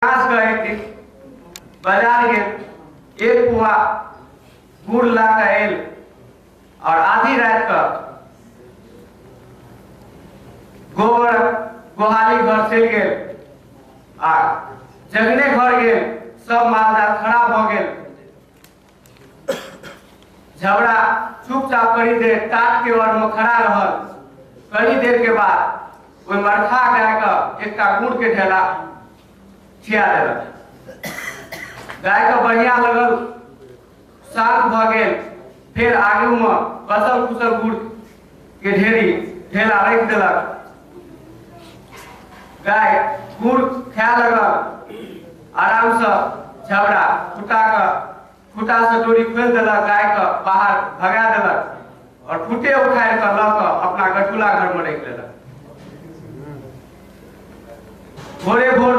साँझ के एक दिन बाजार गेल, एक पुआ गुड़ ला के आयल और आधी रात का गोबर गोहाली घर चल गेल आ जगने घर गेल, सब मालजाल खराब हो गेल। झबरा चुपचाप करी देर टाट के ओर में खड़ा रहल। कनी देर के बाद ओहि मरखा गाय के एकटा गुड़ के ढेला खिया देलक। गाय के बढ़िया लगल, शांत भ गेल। फिर आगू में कसल कुसल गुड़ के ढेरी ढेला रख देलक। गाय गुड़ खाए लगल आराम से। झबरा खुटा से डोरी खोलि देलक, गाय के बाहर भगा देलक और खुटे उखाड़ि के लऽ के अपना गठुला घर में रखि लेलक। भोरे भोर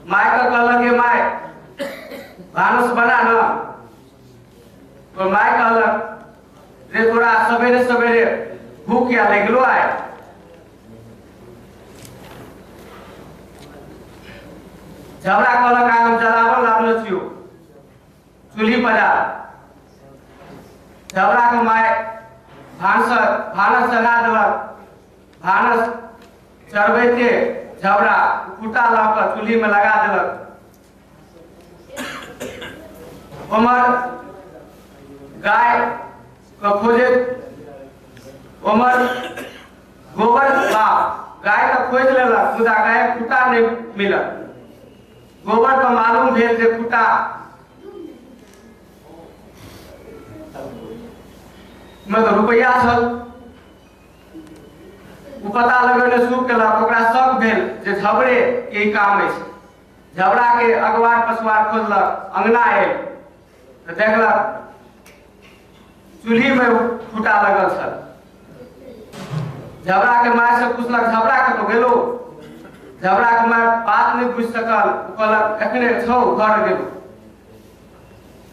my के कहलक, ये my भानस बना न। तो my कहलक, रे तोरा सवेरे सवेरे भूख या लगलो आय। झबरा कहलक, आइ हम जलावन लाबले छियो, चूल्ही पजार। झबरा के my भानस चढ़ा देलक। भानस चढ़बैते झबरा कुटा लऽ के चूल्ही में लगा देलक। उमर गाय के खोजे, उमर गोबर बाप गाय के खोजि लेलक, मुदा गाय खुटा नहीं मिलल। गोबर के मालूम भेल जे खुटा में तो रुपया छल। ओ पता लगेने शुरू केलक। ओकरा शक भेल जे झबरे के काम अछि। झबरा के अगवार पछुआर खोजलक, अंगना आयल तऽ देखलक चूल्ही में खुटा लगल छल। झबरा के my से पुछलक, झबरा कतौ गेलो? झबरा के my बात नहीं बुझि सकल। ओ कहलक, एखने छौ घर गेलो।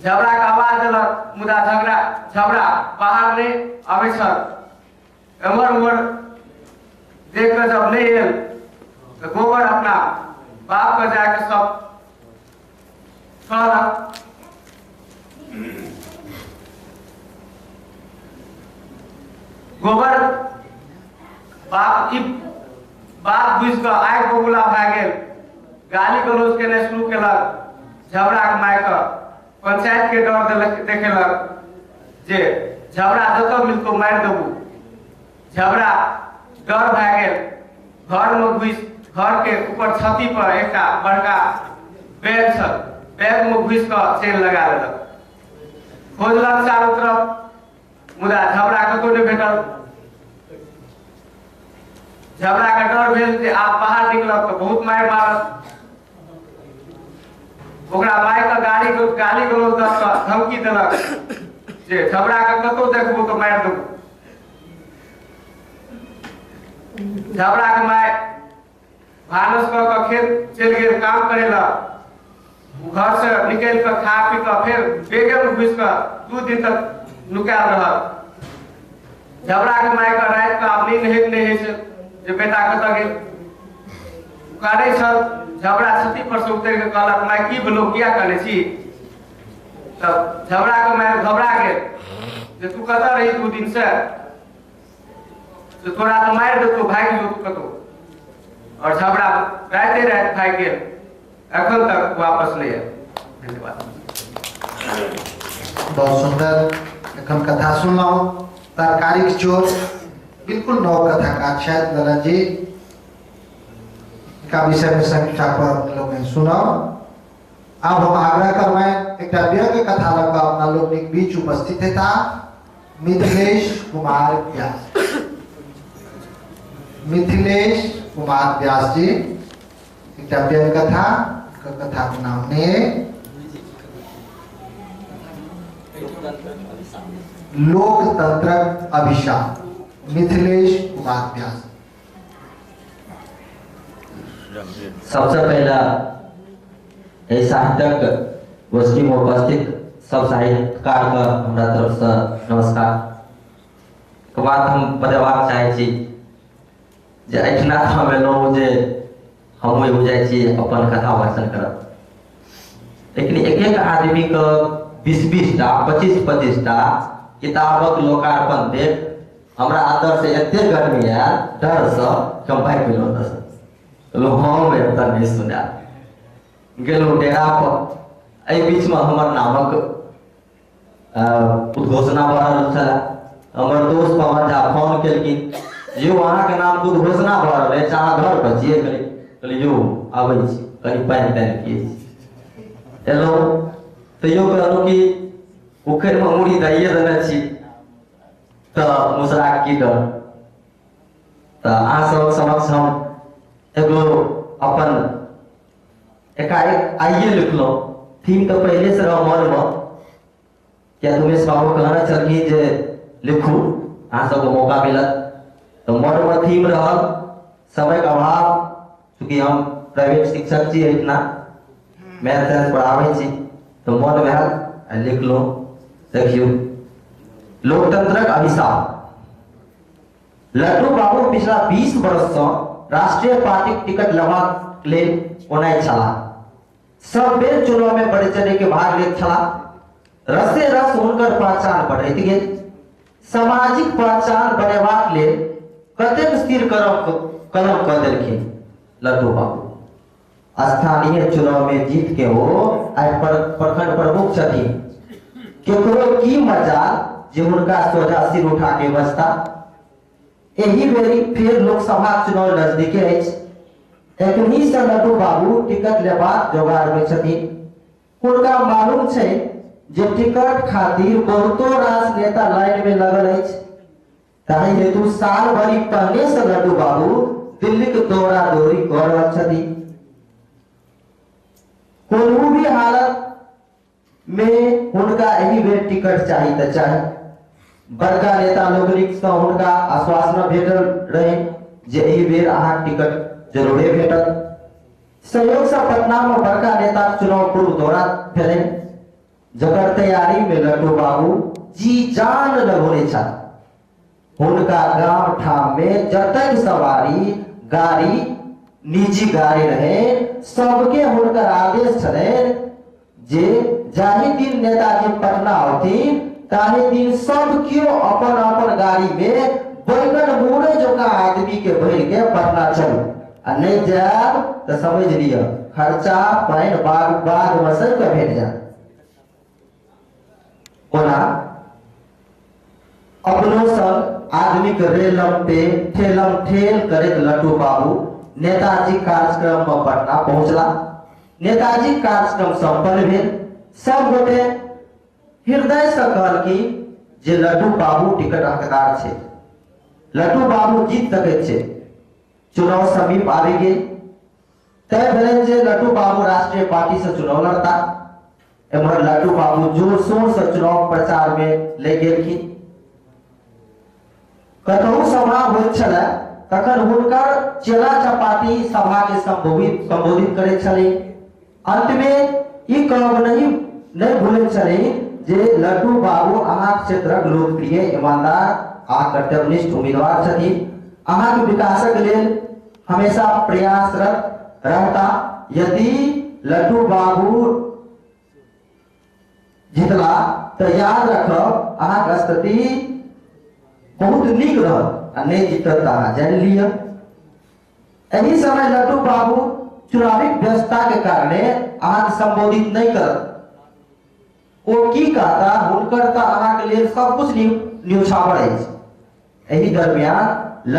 झबरा के आवाज देलक, मुदा झबरा बाहर नहीं आबै छल। एम्हर उम्हर देख कऽ जब नहीं आयल तऽ गोबर अपना बाप के जाके सब कहलक। गोबर बाप ई बात बुझि कऽ आगि बबूला भए गेल। गाली गलौज केनाइ शुरू केलक। झबरा के my के पंचायत के डर देलक, देखेलक जे झबरा जतऽ मिलतौ मारि देबू। झबरा डर भए गेल। घर में घुसि घर के ऊपर छती पर एकटा बड़का बैग छल, बैग में घुसि कऽ चेन लगा लेलक। खोजलक चारू तरफ, मुदा झबरा कतौ नहि भेटल। झबरा के डर भेल जे आब बाहर निकलब तऽ बहुत मारि मारत। ओकरा my के गाली गलौज दऽ कऽ धमकी देलक जे झबरा के कतौ देखबो तऽ मारि देबो। झबरा के my भानस कऽ कऽ खेत चलि गेल काम करे लए। घर से निकलि कऽ खा पी कऽ फेर बेगे में घुसि कऽ 2 दिन तक नुकायल रहल। झबरा के my के राति कऽ आब नींद होइत नहि होइ छै जे बेटा कतऽ गेल। कानै छल। झबरा छती पर से उतरि कऽ कहलक, my की भेलौ, किया कानै छी? तब झबरा के my घबरा गेल जे तू कतऽ रही 2 दिन से, तोरा तऽ मारि देतौ, भागि जो तू कतौ। और झबरा राते राति भागि गेल, एखन तक वापस नहि आयल। धन्यवाद। बहुत सुंदर एखन कथा सुनलहुँ। तरकारीक चोर बिल्कुल नव कथाकार छथि ललन जी। का विषय में समीक्षा पर लोग सुनब। अब हम आग्रह करबै एकटा व्यंग्य कथा लऽ कऽ अपना लोकनिक बीच उपस्थित हेता मिथिलेश कुमार व्यास। मिथिलेश कुमार व्यास जी एकटा व्यंग्य कथा, कथा के नाम नहीं है लोकतंत्रक अभिशाप, मिथिलेश कुमार व्यास। सबसे पहला एहि साहित्यक गोष्ठी में उपस्थित सब साहित्यकार के हमरा तरफ से नमस्कार। एक बात हम बतेबाक चाहै छी जे एहिठिना हम एलहुँ जे हमहूँ एगो जाइ छी अपन कथा वाचन करब। लेकिन एक एक आदमी के 20-20 टा 25-25 टा किताबक लोकार्पण देख हमरा अंदर से एते गर्मी आयल डरसँ कि हम भागि गेलहुँ ओतऽसँ। कहलहुँ हम एतऽ नहि सुनायब। गेलहुँ डेरा पर। एहि बीचमे हमर नामक उद्घोषणा भऽ रहल छलै। हमर दोस्त पवन झा फोन केलखिन, यौ अहाँके नामके उद्घोषणा भऽ रहल अछि, अहाँ घर पर छियै? कहलियै यौ आबै छी, कनि पानि तानि पियै छी। एलहुँ तैयो कहलहुँ कि पोखरिमे मुड़ी दैये देने छी तऽ मुसराके की डर। तऽ अहाँ सबक समक्ष हम एगो अपन एकाएक आइए लिखलहुँ। थीम तऽ पहिलेसँ रहै मनमे, किया तऽ उमेश बाबू कहने छलखिन जे लिखू, अहाँ सबके मौका मिलत। तऽ मनमे थीम रहल, समयके अभाव, चूँकि हम प्राइवेट शिक्षक छी, एहिठिना मैथ साइंस पढ़ाबै छी, तऽ मन भेल आ लिखलहुँ। देखियौ, लोकतंत्रक अभिशाप। लड्डू बाबू पिछला 20 वर्षसँ राष्ट्रीय पार्टीक टिकट लेबाक लेल ओनाइ छलाह। सब बेर चुनाव में बढ़ि चढ़ि के भाग लैत छलाह। रसे रस हुनकर पहचान बढ़ैत गेल। सामाजिक पहचान बनेबाक लेल कतेक स्थिर कलम कऽ देलखिन लड्डू बाबू। स्थानीय चुनाव में जीत के ओ आइ प्रखंड प्रमुख छथिन। केकरो की मजा जे हुनका सोझा सिर उठा के बजता। एहि बेरी फेर लोकसभा चुनाव नजदीके अछि। एखनी से लड्डू बाबू टिकट लेबाक जोगाड़ में छथिन। हुनका मालूम छै जे टिकट खातिर बहुतो रास नेता लाइन में लगल अछि। ताहि हेतु साल भरि पहले से लड्डू बाबू दिल्ली के दौरा दौरी कऽ रहल छथिन। कोनो भी हालत में हुनका एहि बेर टिकट चाही तऽ चाही। बड़का नेता लोकनिक सँ हुनका आश्वासन भेटल रहे जे एहि बेर अहाँके टिकट जरूरे भेटत। सहयोग से पटना में बड़का नेता चुनाव पूर्व दौरा भेलै, जकर तैयारी में लड्डू बाबू जी जान लगौने छल। हुनका गाम ठाम में जतेक सवारी गाड़ी निजी गाड़ी रहे, सबके हुनकर आदेश छलनि जे जाहि दिन नेताजी पटना औथिन ताहि दिन सब केओ अपन अपन गाड़ी में बैगन मुड़े जकाँ आदमी के भरि के पटना चलू, आ नहीं जायब तो समझ लिअ खर्चा पानि बाग बाग में सबके भेट जायत। ओना अपनो संग आदमी के रेलम पे ठेलम ठेल करैत लड्डू बाबू नेताजी कार्यक्रम में पटना पहुंचला। नेताजी कार्यक्रम संपन्न भेल। सब गोटे हृदय से कहलखिन जे लड्डू बाबू टिकट हकदार छै, लड्डू बाबू जीत सकैत छै। चुनाव समीप आबि गेल। तय भेलनि जे लड्डू बाबू राष्ट्रीय पार्टी से चुनाव लड़ता। एम्हर लड्डू बाबू जोर शोर से चुनाव प्रचार में ले गेलखिन। कतहु सभा होइत छलै तखन हुनकर चेला चपाटी सभा के संबोधित करैत छलै। अंत में ई कहब नहीं भूलैत छलै जे लड्डू बाबू अहाँके क्षेत्रक लोकप्रिय, ईमानदार आ कर्तव्यनिष्ठ उम्मीदवार छथिन। अहाँके विकासक लेल हमेशा प्रयासरत रहता। यदि लड्डू बाबू जीतला तो याद रखब अहाँके स्थिति बहुत नीक रहत, आ नहीं जीतत तऽ अहाँ जानि लिअ। एहि समय लड्डू बाबू चुनावी व्यस्तता के कारणे अहाँके संबोधित नहीं करत। ओ की कहता, हुनकर तऽ अहाँके लेल सब कुछ न्योछावर अछि। एहि दरमियान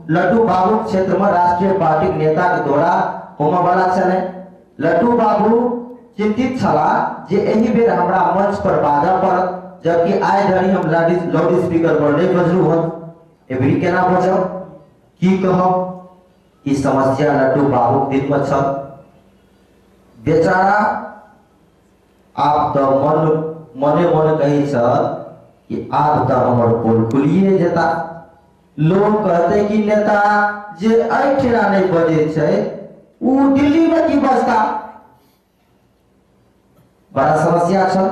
लड्डू बाबू क्षेत्र में राष्ट्रीय पार्टी के नेता के दौरा होमय वाला छलै। लड्डू बाबू चिंतित छलाह जे एहि बेर हमरा मंच पर बाजऽ पड़त, जबकि आइ धरि हम लाउड स्पीकर पर नहीं बजलहुँ हन। एबरी केना बजब, की कहब? ई समस्या लड्डू बाबू दिल में छल। बेचारा आब तऽ मने मन कहै छल कि आब तऽ हमर पोल खुलिए जेता। लोग कहते कि नेता जे एहिठिना नहीं बजै छै उ दिल्ली में की बजता। बड़ा समस्या छल।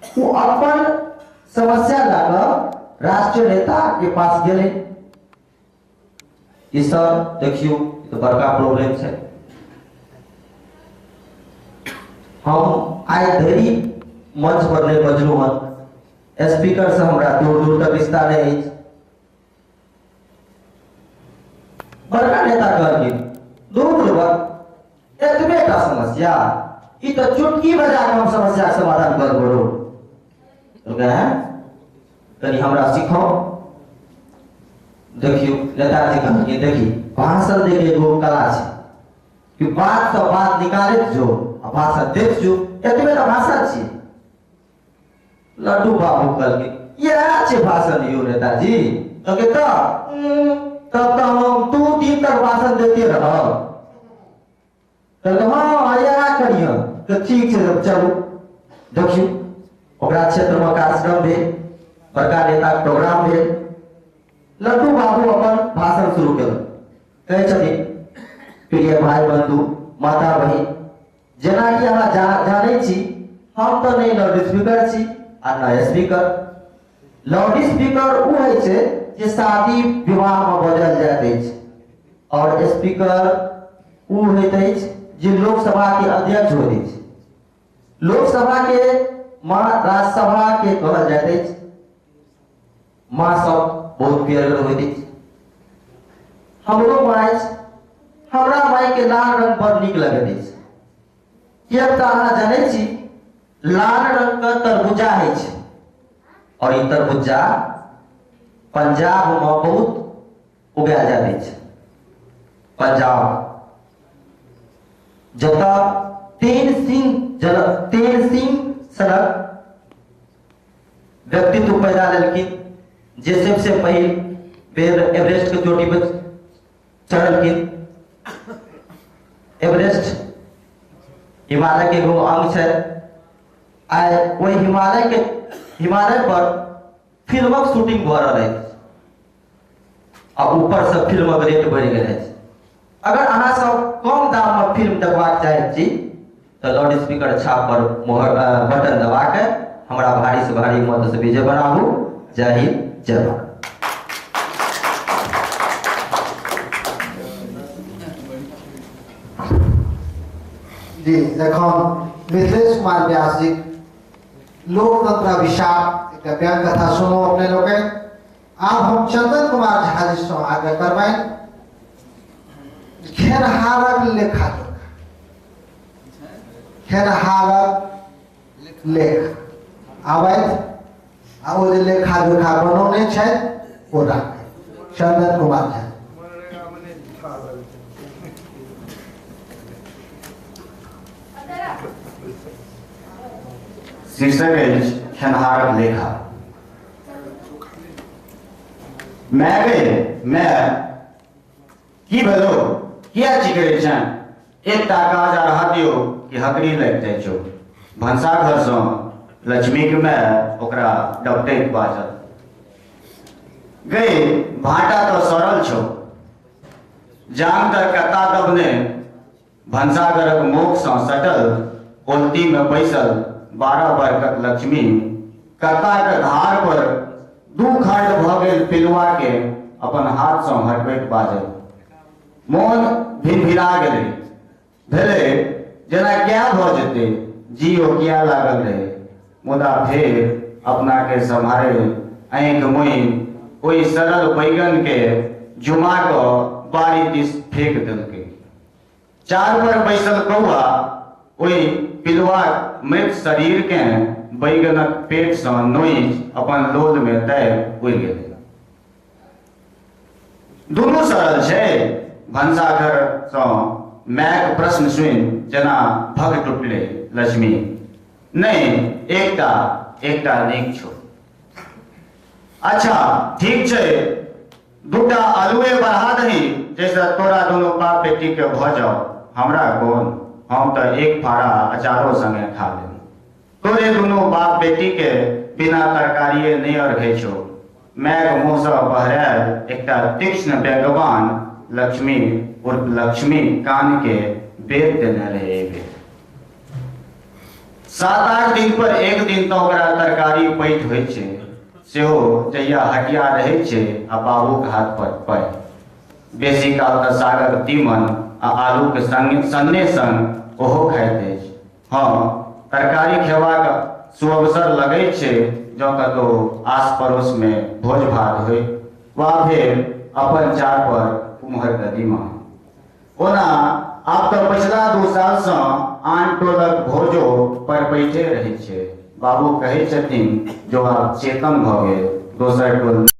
वो अपन समस्या लऽ कऽ राष्ट्रीय नेता के पास गेलै कि सर देखियौ तऽ बड़का प्रॉब्लम छै, हम आइ धरि मंच पर नहि बजलहुँ हन, स्पीकर से हमरा दूर दूर तक रिश्ता नहि अछि। बड़का नेता कहलखिन दूर बुड़बक, एतबे टा समस्या, ई तऽ चुटकी बजा कऽ हम समस्याके समाधान कर देबौ। कनि हमरा सिखाउ। देखियौ नेताजी कहलखिन देखी भाषण दैके एगो कला छै कि बात से बात निकालैत जो आ भाषण दैत जो, एतबे तऽ भाषण छी। लड्डू बाबू कहलखिन इएह छै भाषण यौ नेताजी। कहलकै तब तऽ हम 2 दिन तक भाषण देते रहब। कहलकै हँ इएह करियौ। तऽ ठीक छै तब चलू। देखियौ ओकरा क्षेत्रमे कार्यक्रम भेल, बड़का नेताके प्रोग्राम भेल। लड्डू बाबू अपन भाषण शुरू केलक। कहै छथिन प्रिय भाई बंधु माता बहिन, जेनाकि अहाँ जानै छी हम तऽ नहि लाउड स्पीकर छी आ न स्पीकर। लाउड स्पीकर ओ होइ छै जे शादी विवाहमे बजल जाइत अछि, और स्पीकर ओ होइत अछि जे लोकसभा के अध्यक्ष होइत अछि। लोकसभा के माँ राज्यसभा के कहल जाइत अछि। माँ सब बहुत प्यारगर होइत अछि। हमरो माँ अछि, हमरा माय के लाल रंग बड़ नीक लगैत अछि, किएक तऽ अहाँ जनै छी लाल रंग के तरबूजा होइ छै, और ई तरबूजा पंजाब में बहुत उगायल जाइत अछि। पंजाब जतऽ तेन सिंह सनक व्यक्तित्व पैदा लेलखिन, जे सबसे पहिल बेर एवरेस्ट के चोटी पर चढ़लखिन। एवरेस्ट हिमालय के एगो अंग छै। आइ ओहि हिमालय पर फिल्मक शूटिंग भऽ रहल अछि आ ऊपर से फिल्मक रेट बढ़ि गेल अछि। अगर अहाँ सब कम दाम में फिल्म देखबाक चाहैत छी तऽ लाउड स्पीकर छाप पर मोहर बटन दबा के हमरा भारी से भारी मत से विजय बनाबू। जय हिंद, जय भारत। जी एखन मिथिलेश कुमार व्यास जी लोकतंत्र अभिशाप एक व्यंग कथा सुनो अपने लोग। आब हम चंदन कुमार झा जी से आग्रह करबनि खेनहारक लेखा जोखा, खेनहारक लेख आबैत आ ओ जे लेखा जोखा बनौने छथि ओ राखै। चंदन कुमार झा। शीर्षक अछि खेनहारक लेखा। मैं गई मैं की भेलो किया चिकरे छें, एकटा काज आ रहा दियो कि हकरी लागि जाइ छौ। भनसाघरसँ लक्ष्मीके my ओकरा डपटैत बाजल, गई भाटा तऽ सड़ल छौ, जाम तऽ कत्ता दबने भनसाघरक मोखसँ सटल ओलतीमे बैसल 12 बरखक लक्ष्मी कत्ताके धार पर 2 खंड भऽ गेल पिलुआ के अपन हाथसँ हटबैत बाजल। मोन भिनभिना गेलै, भेलै जेना क्या भऽ जेतै, जियो किया लागल रहै। मुदा फेर अपना के सम्हारे आँखि मुनि ओहि सरल बैगन के जुमा कऽ बाड़ी दिस फेंक देलकै। चार पर बैसल कौआ ओहि पिलुआक मृत शरीर के बैगनक पेट सँ नोचि अपन लोल में दाबि उड़ि गेलै। दुनू सरल छै। भनसाघर सँ मायक प्रश्न सुनि जेना भग टूटलै लक्ष्मी, नहि एकटा एकटा नीक छौ। अच्छा ठीक छै, 2टा आलुए बढ़ा दही जैसे तोरा दुनू बाप बेटी के भऽ जाओ, हमरा कोन, हम तऽ एक फाड़ा अचारो संगे खा लेब। तोरे दुनू बाप बेटी के बिना तरकारिए नहि अर्घै छौ। मायक मुँहसँ बहरायल एकटा तीक्ष्ण व्यंग्यवान लक्ष्मी उर्फ लक्ष्मी कान के बेद देने रहे। एहि बेर 7-8 दिन पर एक दिन तऽ ओकरा तरकारी पैठ होइ छै, सेहो जहिया हटिया रहै छै आ बाबूके हाथ पर पाइ। बेसी काल तऽ सागक तीमन आ आलूके सन्ने संग ओहो खाइत अछि। हँ, तरकारी खेबाक सुअवसर लगै छै जँ कतहु आस पड़ोसमे भोज भात होय वा फेर अपन चार पर कुम्हर कदीमा। ओना आब तऽ पछिला 2 सालसँ आन टोलक भोजो पर बैठे रहै छै। बाबू कहै छथिन जो आब चेतन भऽ गेल, दोसर टोल